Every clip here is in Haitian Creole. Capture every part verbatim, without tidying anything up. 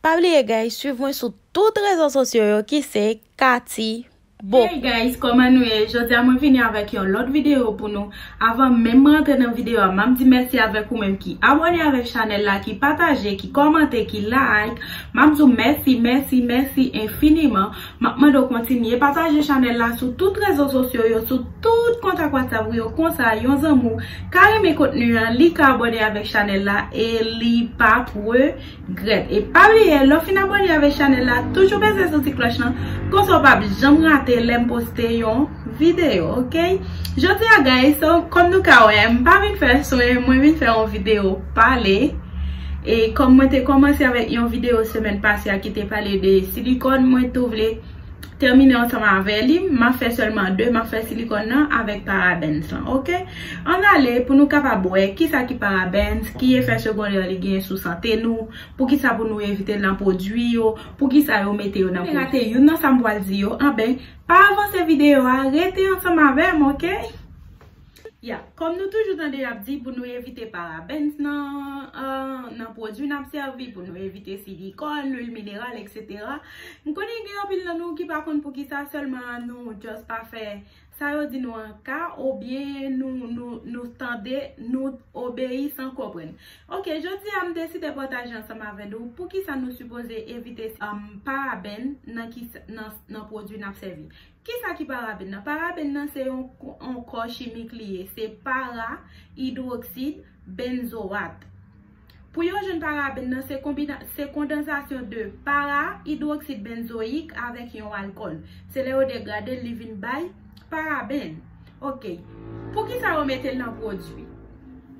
Pa bliye guys, swiv mwen sou tout rezo sosyo yo ki se Cathy Bo. Hey guys, kòman nou ye? Jodi a mwen vini avèk yon lòt videyo pou nou. Avan menm mwen antre nan videyo a, m ap di mèsi avèk ou menm ki abòne avèk chanèl la, ki pataje, ki kòmante, ki like. M ap di w mèsi, mèsi, mèsi enfiniman. M ap mande w kontinye pataje chanèl la sou tout rezo sosyo yo, sou tout kontak WhatsApp ou yo. Konsa, yon zanmi w ka renmen kontni an, li ka abòne avèk chanèl la e li p ap regrèt. E pa bliye, lè w fin abòne avèk chanèl la, toujou peze sou ti klòch lan, konsa w p ap janm rate lè m poste yon videyo, oke? Jodi a, guys, so, kòm nou ka wè, m pa vin fè swen, mwen vin fè yon videyo pale. E kòm mwen te kòmanse avèk yon videyo semèn pase a ki te pale de silikòn, mwen tou vle tèmine ansanm avè li. M ap fè sèlman de, m ap fè silikòn nan avèk parabens lan, oke? Ann ale pou nou kapab wè kisa ki parabens, ki efè segondè li genyen sou sante nou, poukisa pou nou evite l nan pwodui yo, poukisa yo mete yo nan pwodui. Rate youn nan sa m pral di yo, anben, pa avanse videyo a, rete ansanm avè m, oke? Ya, kòm nou toujou tande y ap di pou nou evite parabens nan, euh, nan pwodui n ap sèvi, pou nou evite silikòn, lwil mineral, etsetera. M konnen gen anpil nan nou ki pa konn poukisa, sèlman nou just pa fè sa yo di nou an ka, oubyen nou, nou, nou tande, nou obeyi san konprann. Oke, jodi a m deside pataje ansanm avè nou poukisa nou sipoze evite, um, paraben nan ki, nan, nan pwodui n ap sèvi. Kisa ki paraben nan? Paraben nan se yon, yon kò chimik li ye. Se para idwoksid benzoat. Pou yo jwenn paraben nan, se konbina-, se kondansasyon de para idwoksid benzoyik avèk yon alkòl. Se lè yo degrade l, li vin bay paraben. Oke. Poukisa yo mete l nan pwodui?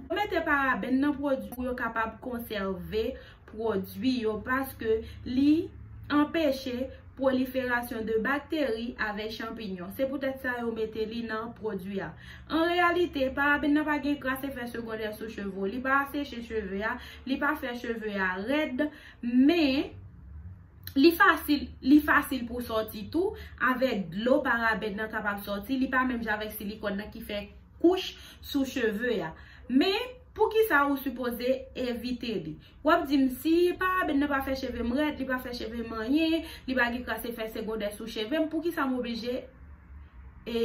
Yo mete paraben nan pwodui pou yo kapab konsève pwodui yo, paske li anpeche pwoliferasyon de bakteri avèk chanpinyon. Se poutèt sa yo mete li nan pwodui a. An reyalite, paraben nan pa gen kras efè segondè sou cheve w. Li pa seche cheve a, li pa fè cheve a rèd, men li fasil, li fasil pou sòti tou. Avèk dlo, paraben nan kapab sòti. Li pa menm jan avèk silikòn nan ki fè kouch sou cheve a. Men, poukisa ou sipoze evite li? W ap di m, si paraben nan pa fè cheve m rèd, li pa fè cheve m anyen, li pa gen kras efè segondè sou cheve m, poukisa m oblije, e,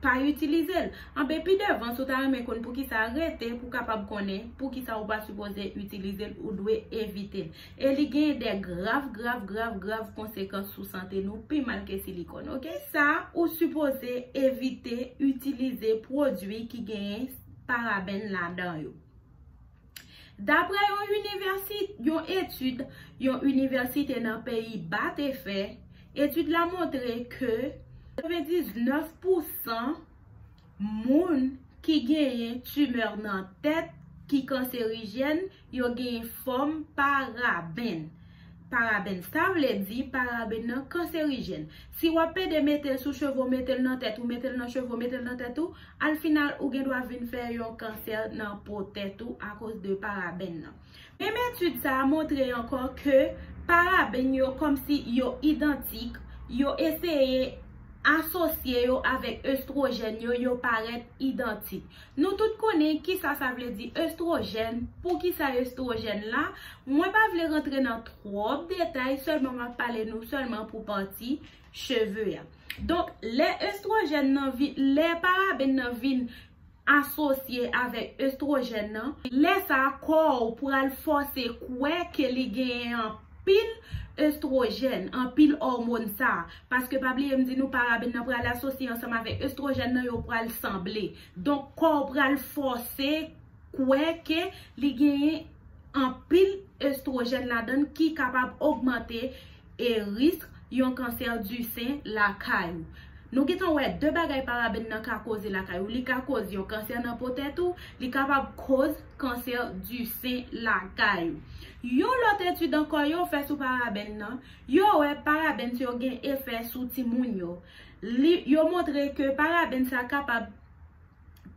pa itilize l? Anben, pi devan, si w ta renmen konn poukisa, rete pou w kapab konnen poukisa ou pa sipoze itilize l, ou dwe evite l. E li gen de grav, grav, grav, grav konsekans sou sante nou, pi mal ke silikòn, oke? Sa, ou sipoze evite itilize pwodui ki genyen paraben ladan yo. Daprè yon inivèsi-, yon etid, yon inivèsite nan peyi Ba te fè, etid la montre ke katrevendiznèf pousan moun ki genyen timè nan tèt ki kanserijèn, yo genyen fòm paraben. Paraben, sa vle di paraben nan kanserijèn. Si w ap pede mete l sou cheve w, mete l nan tèt ou, mete l nan cheve w, mete l nan tèt ou, al final ou gen dwa vin fè yon kansè nan po tèt ou akoz de paraben nan. Menm etid sa a montre ankò ke paraben yo kòmsi yo idantik, yo eseye asosye yo avèk estwojèn yo, yo parèt idantik. Nou tout konnen kisa sa vle di estwojèn, poukisa estwojèn la. Mwen pa vle rantre nan twòp detay, sèlman m ap pale nou sèlman pou pati cheve a. Donk, lè estwojèn nan vin, lè paraben nan vin asosye avèk estwojèn nan, lè sa a kò w pral fòse kwè ke li genyen anpil estwojèn, anpil òmòn sa a. Paske pa bliye m di nou paraben nan pral asosye ansanm avèk estwojèn nan, yo pral sanble. Donk, kò w pral fòse kwè ke li genyen anpil estwojèn ladan l ki kapab ogmante e risk yon kansè di sen lakay ou. Nou gentan wè de bagay paraben nan ka koze lakay ou. Li ka koz yon kansè nan po tèt ou, li kapab koz kansè di sen lakay ou. Yon lòt etid ankò yo fè sou paraben nan, yo wè paraben yo gen efè sou timoun yo. Li, yo montre ke paraben sa kapab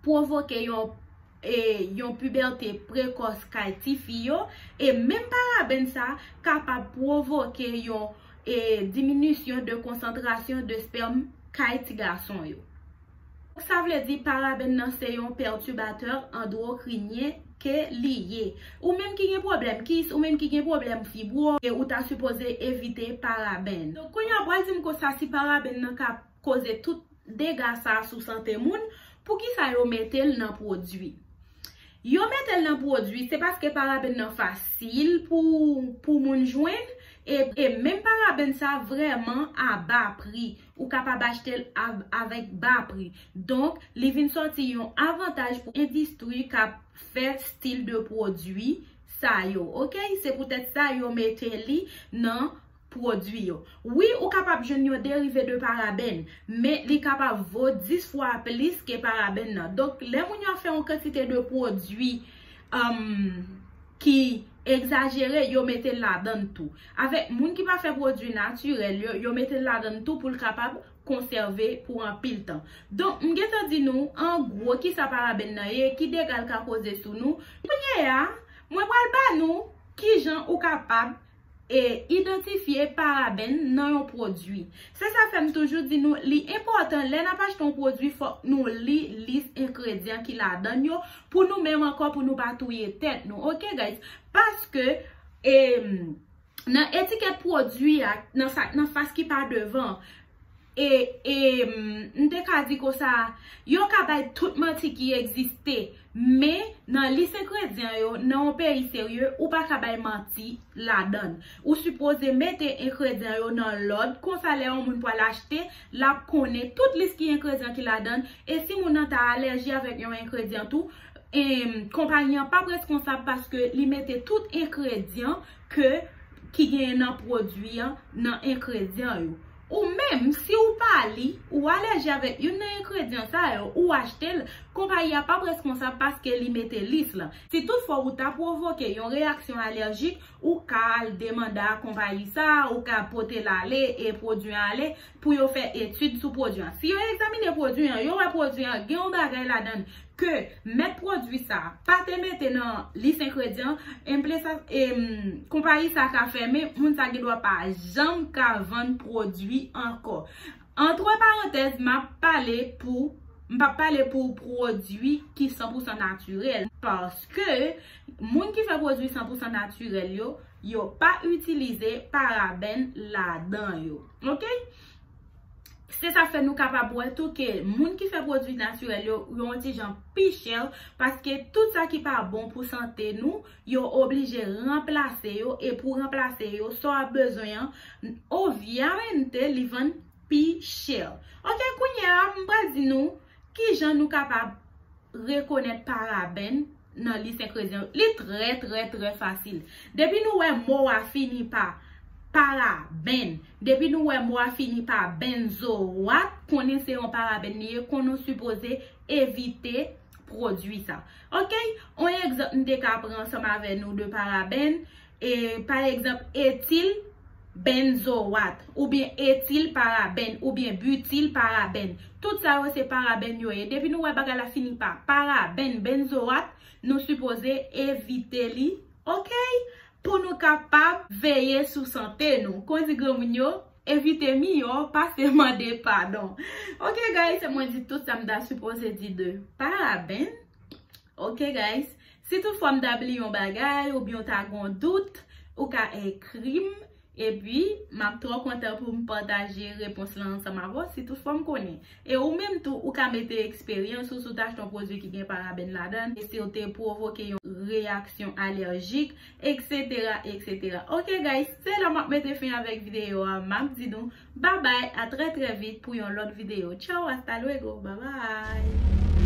pwovoke yon, e, yon pibète prekòs kay tifi yo, e menm paraben sa kapab pwovoke yon, e, diminisyon de konsantrasyon de spèm kay ti gason yo. Sa vle di paraben nan se yon pètibatè andwokrinyen ke li ye. Ou menm ki gen pwoblèm kis, ou menm ki gen pwoblèm fibwo, e ou ta sipoze evite paraben. Donk, kounye a, pral di m konsa si paraben nan ka koze tout dega sa sou sante moun, poukisa yo mete l nan pwodui? Yo mete l nan pwodui, se paske paraben nan fasil pou, pou moun jwenn, e, e menm paraben sa vrèman a ba pri. Ou kapab achte l av-, avèk ba pri. Donk, li vin sòti yon avantaj pou endistri k ap fè stil de pwodui sa yo, oke? Se poutèt sa yo mete li nan pwodui yo. Wi, ou kapab jwenn yon derive de paraben, men li kapab vo dis fwa plis ke paraben nan. Donk, lè moun yo ap fè yon kantite de pwodui, um, ki egzajere, yo mete l ladan l tou. Avèk moun ki pa fè pwodui natirèl yo, yo mete l ladan l tou pou l kapab konsève pou anpil tan. Donk, m gentan di nou, an gwo, kisa paraben nan ye, ki dega l ka koze sou nou. Kounye a, mwen pral ba nou kijan ou kapab e idantifye paraben nan yon pwodui. Se sa fè m toujou di nou, li enpòtan, lè n ap achte yon pwodui, fòk nou li lis engredyan ki ladan l yo, pou nou menm ankò, pou nou pa touye tèt nou. Oke, guys? Paske, em, nan etikèt pwodui a, nan sa, nan fas ki pa devan, e, e, m, m te ka di konsa, yo ka bay tout manti ki egziste, men nan lis engredyan yo, nan yon peyi serye, ou pa ka bay manti ladan l. Ou sipoze mete engredyan yo nan lòd, konsa lè yon moun pral achte, l ap konnen tout lis ki engredyan ki ladan l, e si moun nan ta alèji avèk yon engredyan tou, em, konpayi an p ap reskonsab paske li mete tout engredyan ke, ki genyen nan pwodui an, nan engredyan yo. Ou menm, si ou pa li, ou alèji avèk youn nan engredyan sa yo, ou achte l, konpayi a p ap reskonsab paske li mete lis lan. Si toutfwa ou ta pwovoke yon reyaksyon alèjik, ou ka al demande a konpayi sa, ou ka pote l ale e pwodui an ale pou yo fè etid sou pwodui an. Si yo egzamine pwodui an, yo wè pwodui an gen yon bagay ladan l ke mèt pwodui sa a pa te mete nan lis engredyan, enple sa, em, konpayi sa ka fèmen, moun sa gendwa pa janm ka vann pwodui ankò. Antre parantèz, m ap pale pou, m p ap pale pou pwodui ki san pou san natirèl, paske moun ki fè pwodui san pou san natirèl yo, yo pa itilize paraben ladan yo. Oke? Se sa fè nou kapab wè tou ke moun ki fè pwodui natirèl yo, yo yon ti jan pi chè, paske tout sa ki pa bon pou sante nou, yo oblije ranplase yo, e pou ranplase yo, sa w ap bezwen an, obvyamente li vann pi chè. Oke, kounye a, m pral di nou kijan nou kapab rekonèt paraben nan lis engredyan yo. Li trè, trè, trè fasil. Depi nou wè mo a fini pa paraben, depi nou wè mo a fini pa benzoat, konnen se yon paraben li ye, konnen w sipoze evite pwodui sa. Oke? On egzanp m te ka pran ansanm avè nou de paraben, e, pa egzanp, etil benzoat, oubyen etil paraben, oubyen bitil paraben. Tout sa yo se paraben yo ye. Depi nou wè bagay la fini pa paraben, benzoat, nou sipoze evite li, oke? Pou nou kapab veye sou sante nou. Kon di granmoun yo, evite miyò pase mande padon. Oke, guys, se mwen di tout sa m ta sipoze di de paraben. Oke, guys, si toutfwa m ta bliye yon bagay oubyen w ta gen yon dout, ou ka ekri m, epi m ap twò kontan pou m pataje repons lan ansanm avè w, si toutfwa m konnen. E ou menm tou, ou ka mete eksperyans ou si w t achte yon pwodui ki gen paraben ladan l, e si w te pwovoke yon reyaksyon alèjik, etsetera, etsetera. Oke, guys, se la m ap mete fen avèk videyo a. M ap di nou babay, a trè, trè vit pou yon lòt videyo. Tchao, hasta luego, babay.